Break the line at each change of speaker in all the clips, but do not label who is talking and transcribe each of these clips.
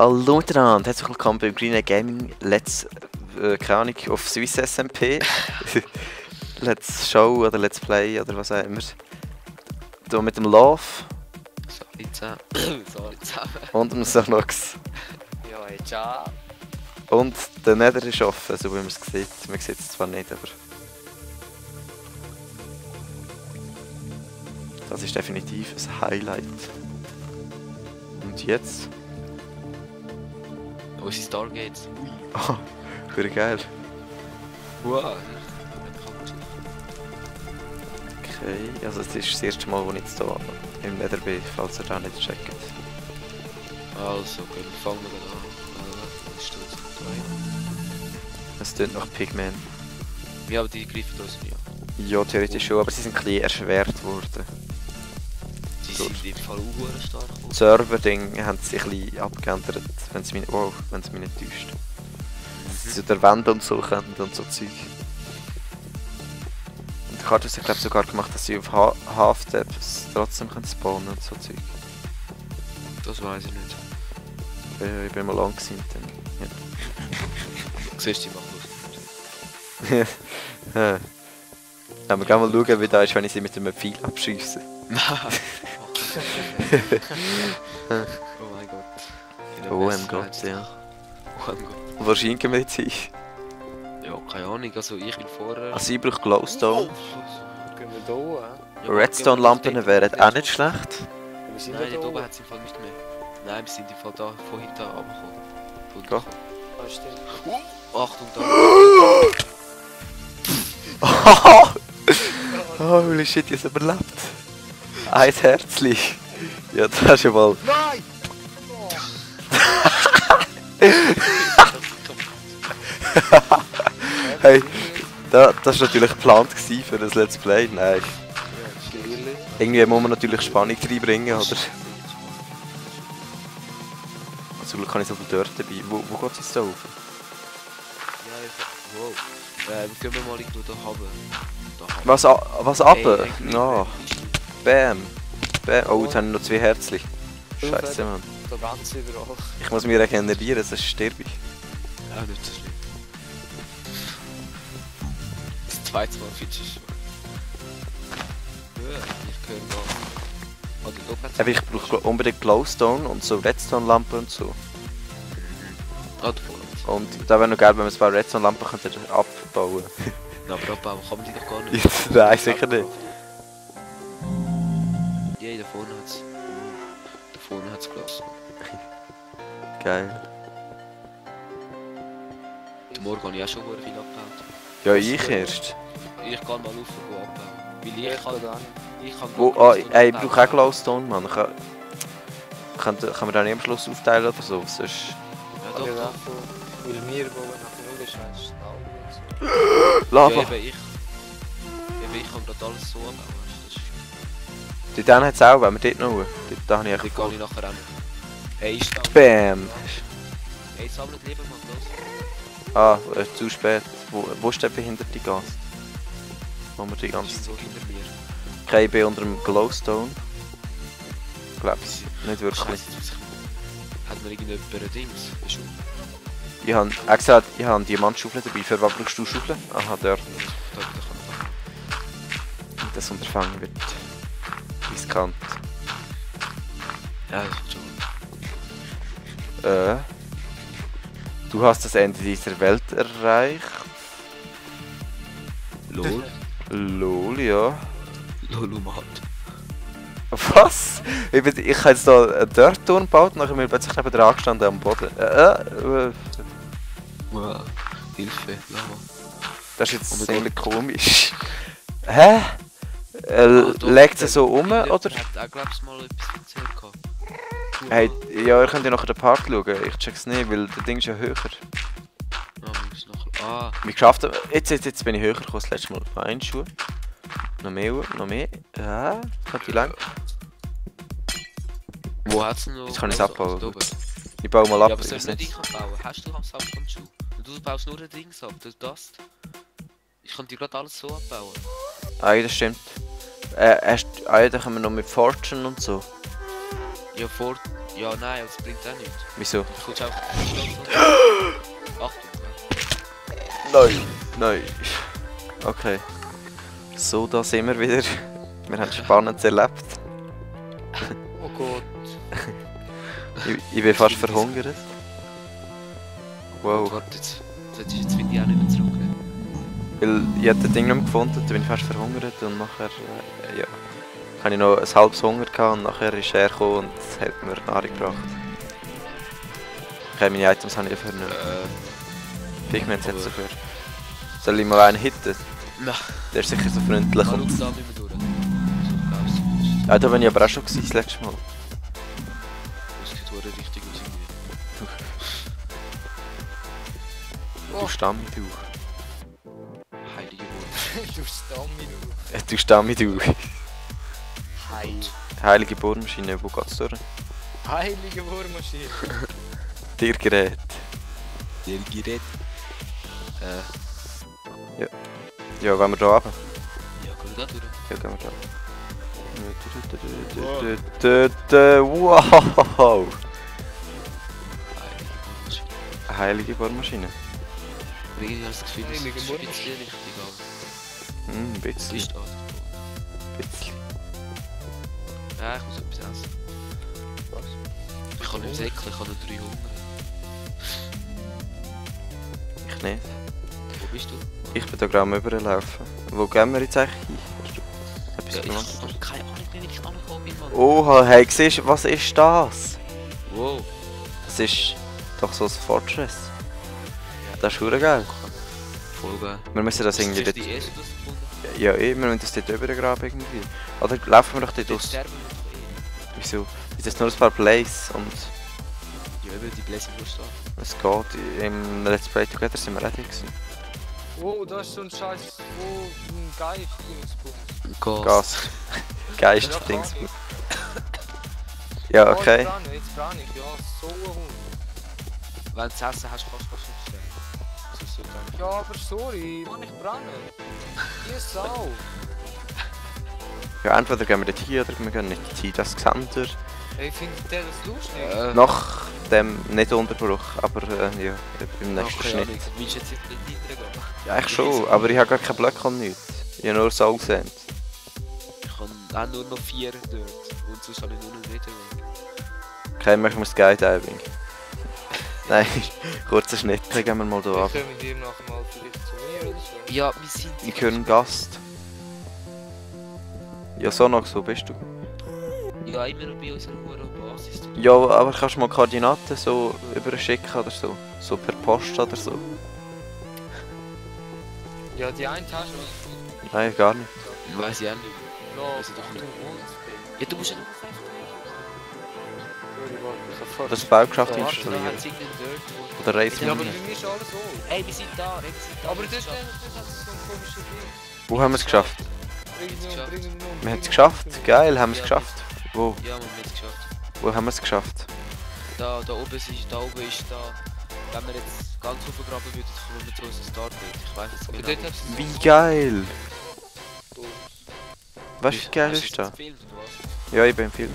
Hallo miteinander, herzlich willkommen beim Green Gaming Let's, keine Ahnung, auf Swiss SMP. Let's Show oder Let's Play oder was auch immer. Hier mit dem Love.
Sorry zusammen. Sorry zusammen.
Und dem Sonox.
Ja, hey, ciao.
Und der Nether ist offen, so wie man es sieht. Man sieht es zwar nicht, aber... Das ist definitiv ein Highlight. Und jetzt?
Wo ist die Stargates?
Oh, für geil.
Wow.
Okay, also es ist das erste Mal, wo ich jetzt hier im Nether bin, falls ihr da nicht checkt.
Also, okay, wir fangen wir an. Was ist das?
Es tönt nach Pigman.
Ja, aber die greifen uns nicht an.
Ja, theoretisch schon, aber sie sind ein bisschen erschwert worden.
Die sind im Fall auch stark.
Die Server-Ding haben sich ein bisschen abgeändert, wenn es mich, wenn es mich nicht täuscht. Dass sie zu der Wände und so können und so Zeug. Und die Karte hat glaube ich sogar gemacht, dass sie auf Half-Tabs trotzdem spawnen und so Zeug.
Das weiß ich nicht.
Ich bin mal lang gewesen dann. Ja.
Du siehst, die machen das.
Ja, wir gehen mal schauen, wie das ist, wenn ich sie mit einem Pfeil abschieße.
Oh mein Gott.
Oh mein Gott, ja.
Oh mein Gott.
Wahrscheinlich gehen wir jetzt hin.
Ja, keine Ahnung, also ich bin vorher...
Also ich brauche Glowstone.
Gehen wir hier,
Ja,
Redstone-Lampen wären auch nicht schlecht.
wir sind
Nein,
da
dort oben hat es im Fall nicht mehr. Nein, wir sind im Fall da, von hinten runtergekommen.
Go.
Ah, stimmt.
Achtung, da!
Holy shit, ich habe überlebt. Ein Herzli. Ja, das ist ja mal...
Nein!
Hey, das war natürlich geplant für das Let's Play. Nein. Irgendwie muss man natürlich Spannung reinbringen, oder? Zum Glück kann ich so viel dort dabei. Wo geht es jetzt da rauf?
Ja, wow. Gehen wir mal irgendwo da haben.
Was ab? Ja. Bam. Bam. Oh, jetzt haben wir noch 2 Herzli. Scheiße, Mann.
Da ganz überall.
Ich muss mich regenerieren, sonst sterbe ich.
Auch nicht so schlimm. Das zweite Mal findest du schon. Ja, ich höre mal. Oder dort hat's...
Aber ich brauche unbedingt Glowstone und so Redstone-Lampen und so.
Ah, da vorne.
Und da wäre noch geil, wenn wir ein paar Redstone-Lampen abbauen könnten.
Na, aber abbauen kann man die doch gar nicht.
Nein, sicher nicht.
Ja, da vorne hat's... Da vorne hat's gelassen.
Geil.
Heute Morgen habe ich auch schon sehr viel abgebaut.
Ja, ich erst.
Ich kann mal rauf und abbauen. Weil ich kann...
da
Ich kann...
Wo, ey, ich brauche auch Glowstone, Mann. Kann man da nicht am Schluss aufteilen oder so? Sonst...
Ja, doch, doch.
Weil wir bauen nachher nur scheiß Stahl.
Lava!
Ja, eben ich kann gerade alles so abbauen. Weißt du,
Dort hat es auch, wenn wir dort noch. Da habe ich
das
echt
kann ich nachher auch nicht. Hey, ist da...
Bam!
Hey, sammelt lieber mal los.
Ah, zu spät. Wo ist der behinderte Gast? Wo wir die ganze Zeit...
So hinter mir.
Okay, ich bin unter dem Glowstone. Glaub's nicht wirklich.
Scheiße, hat man irgendjemand ein Dings? Ist schon...
Ich habe gesagt, ich habe eine Diamantschaufel dabei. Für was brauchst du Schaufeln? Aha, dort.
Da kann man
Das Unterfangen wird riskant.
Ja, das ist schon...
Du hast das Ende dieser Welt erreicht.
LOL?
Lol, ja.
Lolumat.
Was? Ich habe jetzt hier einen Dirt-Turm gebaut und dann bin ich plötzlich neben dran gestanden am Boden.
Wow. Hilfe, Lava.
Das ist jetzt
Oh mein
ziemlich komisch. Hä? Legt es so um, oder?
Hat auch, glaubst mal etwas erzählt gehabt.
Hey, ja, ihr könnt ja nachher den Part schauen. Ich check's nicht, weil das Ding ist ja höher.
Ah, wir müssen nachher... Ah,
Wie geschafft, jetzt bin ich höher gekommen, das letzte Mal auf einen Schuh. Noch mehr, noch mehr. Ja, hat die lang.
wo hat's denn noch...
Jetzt kann ich's abbauen.
Da oben.
Ich baue mal
Ja,
ab.
aber
ich
soll
weiß
ich nicht
nicht.
ich bauen? Hast du am Samsthandschuh? Du baust nur den Dings ab, das. Ich kann dir gerade alles so abbauen.
Ah, ja, das stimmt. Da können wir noch mit Fortune und so.
Ja, Ja, nein, aber das bringt auch nichts.
Wieso?
Du kommst auch... Achtung,
Nein. Nein. Okay. So, da sind wir wieder. Wir haben Spannendes erlebt.
Oh Gott.
Ich bin fast verhungert.
Oh,
Wow.
warte jetzt. Das ist jetzt finde ich auch nicht mehr zurück.
Weil ich hab das Ding nicht mehr gefunden, dann bin ich fast verhungert und nachher, ja. Habe ich noch ein halbes Hunger gehabt und nachher ist er gekommen und hat mir Nahrung gebracht. Okay, meine Items habe ich dafür nicht. Pigments hat es dafür. Soll ich mal einen hitten?
Nein.
Der ist sicher so freundlich
Schau
und...
da nicht mehr durch. So glaubst
Ja, da bin ich aber auch schon gewesen, das letzte Mal.
das geht wohl richtig aus irgendwie.
Du Stammi, du.
Heilige Wort.
Du Stammi,
Du Stammi, du.
du. Heil.
Heilige Bohrmaschine, wo geht's durch?
Heilige Bohrmaschine.
Tiergerät.
Der Gerät.
Ja, wenn wir da runter?
Ja, gehen wir da durch.
Ja, gehen wir da. Wow!
Heilige Bohrmaschine.
Eine heilige Bohrmaschine.
Irgendwie habe ich das Gefühl, das
Heilige
ist ein
Bohrmaschine.
bisschen richtig, aber...
Ein
Das
bisschen.
ist alles.
bisschen.
Ja, ich muss etwas essen.
Was?
Ich kann nicht säckeln, ich habe nur 3 Hunger.
Ich nicht.
Wo bist du?
Ich bin da gerade am Überlaufen. Wo gehen wir jetzt eigentlich hin? Hast du etwas
Ja,
gemacht?
ich habe keine Ahnung, wie ich angekommen bin, Mann.
Oha, hey, siehst du, was ist das?
Wow.
Das ist doch so ein Fortress. Das ist verdammt geil.
Voll geil.
Wir müssen das irgendwie
Ist
dort...
die erste, die du gefunden hast?
Ja, wir müssen das dort übergraben irgendwie. Oder laufen wir doch dort
Dort
aus?
sterben wir doch eh.
Wieso? Ist das nur ein paar Plays und
Ja, eben, die Bläser musst du da.
es geht. Im Let's Play Together sind wir ready gewesen.
Oh, da ist so ein Scheiß, wo ein Geist Dingsbums.
Gas. Geist,
Ja,
Dings.
kann ich.
Ja,
Oh,
okay.
Jetzt brenne ich, ja, so ein Hund.
Wenn du zu essen hast, kannst du was sterben. Das ist so geil.
Ja, aber sorry, Mann, ich brenne. Ihr Sau.
Ja, entweder gehen wir dort hin oder wir gehen nicht hin. Das Xander.
Hey, findet der das lustig?
Nach dem, nicht Unterbruch, aber ja, beim nächsten Schnitt.
Willst du jetzt nicht reingehen?
Ja, ich schon, aber ich habe gar keinen Blöcke und nichts. Ich habe nur Soul Sand.
Ich habe auch nur noch 4 dort. Und sonst habe ich nur noch Meter weg.
Okay, machen wir Skydiving. Nein, kurzer Schnitt, dann gehen wir mal hier
Wir
ab.
kommen dir nachher mal vielleicht zu mir oder so.
Ja, wir sind...
Ich höre einen Gast. Ja, so noch, so bist du.
Ja, immer noch bei unserer hohen Basis.
Ja, aber kannst du mal Koordinaten so überschicken oder so? So per Post oder so?
Ja, die eine Tasche, was
Nein, gar nicht.
Weiß ich auch nicht.
No,
Weiss ich doch nicht.
du wohnst.
Ja, du musst ja noch auf
Sorry, warte, ich hab fast...
Das Baugeschäft
Ja,
installieren.
hat es irgendeinen Dirt,
Oder Race
Ja, aber
Mini.
bei mir ist alles so.
Ey, wir sind da, ey, wir sind da.
Aber das hat so ein komisches Ding.
Wo haben wir es geschafft?
Bring ihn um.
Wir haben es geschafft. Geil, haben wir es geschafft. Wo?
Ja, man hat es geschafft.
Wo haben wir es geschafft?
Da oben ist da. Wenn wir jetzt ganz hochgraben würden, kommen wir zu unserem Startbild. Ich weiß jetzt
Aber
genau.
dort hat es
Wie geil!
so...
Weißt du, wie geil ist das?
das?
Ja, ich bin im Film.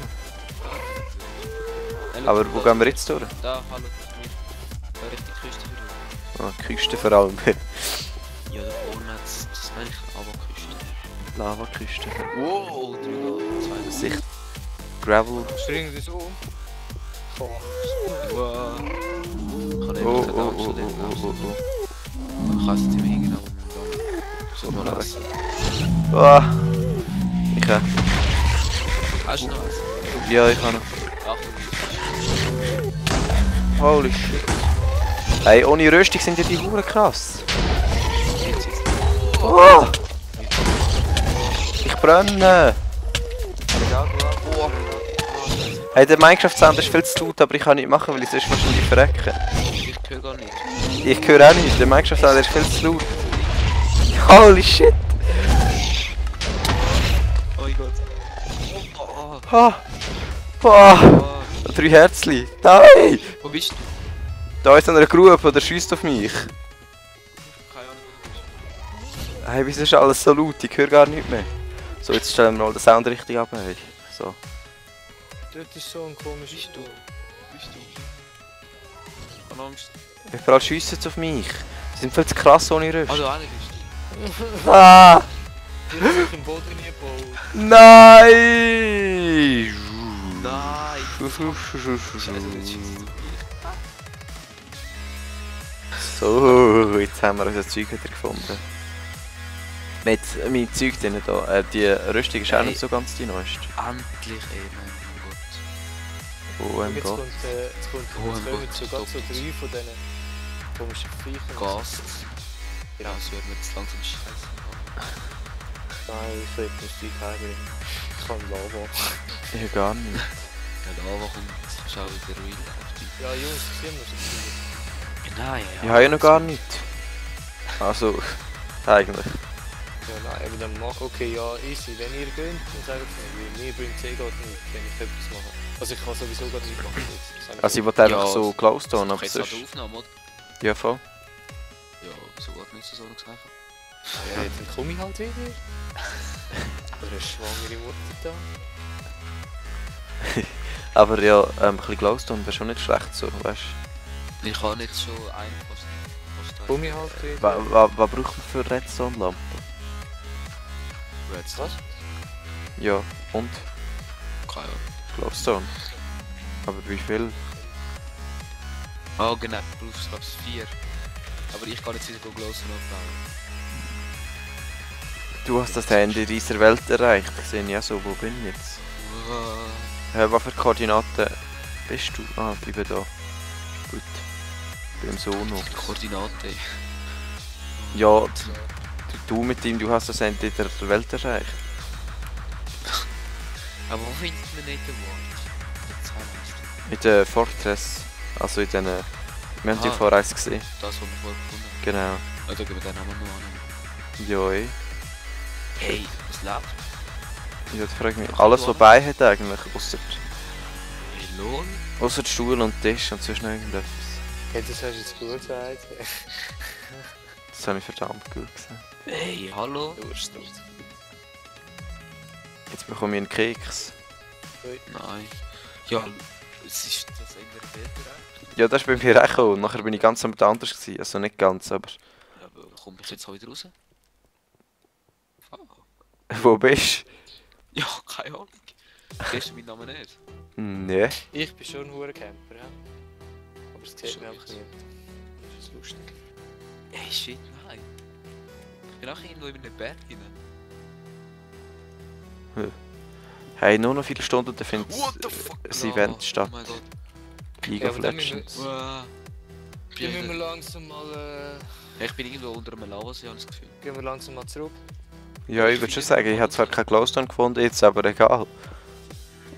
Aber wo gehen wir jetzt durch?
Da, hallo, mir. Da Richtung Küste wieder.
Ah, Küste vor allem.
Ja, da vorne hat es, das meine ich, Lava-Küste.
Lavaküste.
Wow, 3 2
Sicht. Gravel.
Springen das um. Boah.
Wow. Ich kann
Oh,
nicht
oh, oh, oh, oh, oh,
Ich kann es nicht mehr hingehen, so mal
Oh,
lassen.
oh. Ah. Ich
Hast du noch was?
Ja, ich kann noch.
Achtung,
Holy shit. Hey, ohne Rüstung sind ja die Huren krass.
jetzt.
Oh. Ich brenne.
Boah.
Hey, der Minecraft-Sound ist viel zu laut, aber ich kann nicht machen, weil ich sonst wahrscheinlich verrecke.
Ich höre gar nicht.
Ich höre auch nicht, der Minecraft-Sound ist viel zu laut. Holy shit.
Oh mein Gott. Oh,
Ah.
oh,
Ah.
oh.
3 Herzli. Nein!
Wo bist du?
Da ist eine Grube, der schießt auf mich.
Keine Ahnung, wo du bist.
Hey, wieso ist alles so laut? Ich höre gar nicht mehr. So, jetzt stellen wir mal den Sound richtig ab. Hey. So.
Dort ist so ein komisches
Bist du? Keine Angst.
Überall schiessen sie auf mich. Sie sind viel zu krass ohne Rüst.
Also eine Liste.
Ah!
Die haben sich im Boden nie gebaut.
Nein!
Nein! Scheiße, das schießt auf
So, jetzt haben wir unser Zeug wieder gefunden. Mit mein Zeug drin da. Die Rüstung ist auch nicht so ganz die neueste.
mich. Endlich eben, mein Gott.
Oh mein
Jetzt
Gott.
kommt, jetzt kommt
Oh mein
jetzt kommen
Gott,
so ganz so
doppelt.
3 von diesen komischen Viechern.
Gast. Ja, es wird mir jetzt langsam scheiße.
Nein, ich will nicht die heimbringen. Ich kann Lava.
Ja, gar nicht.
Ja, Lava kommt, jetzt kannst du auch wieder real life.
Ja, Jungs, sehen wir so.
Nein,
Ich habe ja noch gar nichts. Also, eigentlich.
Ja, nein, aber dann mach, okay, ja, easy. Wenn ihr gönnt, dann sagt mir, mir bringt es eh gerade nicht, wenn ich etwas mache. Also ich kann sowieso gerade nicht machen jetzt.
Also ich wollte einfach
Ja,
so close tun,
aber
aber
jetzt
sonst...
halt Aufnahme, oder?
Ja, voll.
Ja, wieso geht nicht so einfach?
Ja, dann komme ich halt wieder. Oder eine schwangere Mutter da.
Aber ja, ein bisschen close tun wäre schon nicht schlecht so, weißt
Ich kann nicht so einen fast
Komme ich halt
du.
wieder.
Was braucht man für Redstone-Lampen?
Redstone.
Was?
Ja, und?
Keine Ahnung.
Glowstone. Aber wie viel?
Oh genau, du brauchst glaube ich 4. Aber ich kann jetzt wieder Glowstone aufbauen.
Du hast das Ende dieser Welt erreicht. Ich sehe ja so, wo bin ich jetzt? Was für Koordinaten bist du? Ah, bleibe da. Gut. Beim Sono.
Koordinate.
Ja, du mit ihm, du hast das Ende der Welt erreicht.
Aber wo findet man nicht den Wort? Das heißt,
In der Fortress. Also in den... Wir haben die
Ah.
vorher eins gesehen.
das, was wir vorher gefunden haben.
Genau.
Ah, da geben wir den Namen noch an.
Ja, eh.
Hey, was lebt?
Ja, das frage ich mich. Alles, was bei hat eigentlich.
Hey, lol.
Ausser Stuhl und Tisch und sonst noch irgendetwas.
Ja, das hast du jetzt gut gesagt.
Das habe ich verdammt gut gesehen.
Hey, hallo?
Durst.
Jetzt bekomme ich einen Keks.
Nein. Ja, es ist das in der Bilder.
Ja, das ist bei mir auch gekommen. Nachher bin ich ganz anders gewesen. Also nicht ganz, aber...
Ja, aber komme ich jetzt heute raus? Ah.
Wo bist
Ja, keine Ahnung. Kennst du meinen Namen nicht?
du? Nee.
Ich bin schon ein Hurencamper, ja. Aber es sieht
Schon
mir einfach
jetzt.
nicht. Das ist lustig.
Hey, shit, nein. Ich bin auch irgendwo in einem Berg rein.
Hey, nur noch viele Stunden, dann findet
fuck?
das Event statt.
Oh mein Gott.
League
Ja,
of
aber dann müssen
Legends.
Wow.
Gehen wir langsam mal,
Ich bin irgendwo unter einem Lavasee, habe ich das Gefühl.
gehen wir langsam mal zurück.
Ja, ich würde schon sagen, ich habe zwar kein Glowstone gefunden, jetzt aber egal.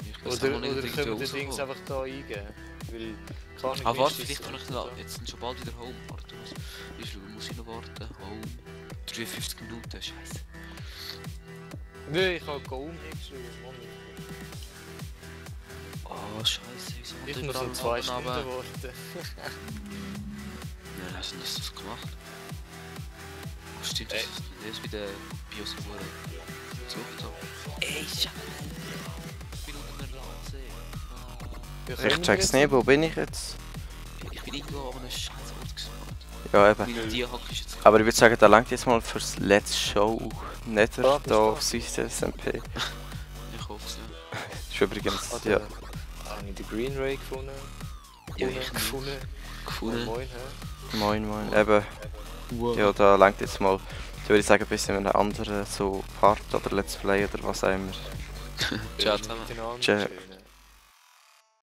Ich weiß
Oder,
auch noch nicht,
oder
wie ich
können wir
da
den Dings
rausgehe.
einfach da eingeben? Weil, keine Ahnung,
Ah,
wie
warte,
ist das
vielleicht kann ich
so?
da jetzt schon bald wieder home. Warte, was? Wie viel muss ich noch warten? Home. 53 Minuten, scheiße.
Nein, ich habe Go umgeschrieben, Mann.
Oh, scheiße, wieso hat
Ich
er
muss
überall
noch 2
Namen?
Stunden warten.
Nein, hast du das gemacht? Oh, stimmt, das
Ey.
ist bei der Biosphäre. Sucht da. Ey, scheiße. Ich bin unter einem Lavasee.
Ja,
Ich
können wir
check's
jetzt
nicht, wo bin ich jetzt?
Ich bin irgendwo an einem scheiß Ort gespawnt.
Ja, eben.
Meine Tierhacke ist jetzt...
Aber ich würde sagen, da langt jetzt mal fürs Let's Show. Nicht
Ah,
da auf SwissSMP.
Ich hoffe es, ja.
Das ist übrigens,
Ah,
ja.
da habe ich den Green Ray gefunden.
Ja, ich
gefunden.
gefunden.
Moin, hä?
Moin, moin. Eben, ja, da langt jetzt mal. Ich würde sagen, bis in einem anderen so Part oder Let's Play oder was auch immer.
Ciao zusammen.
Miteinander
Ciao.
schön, ja.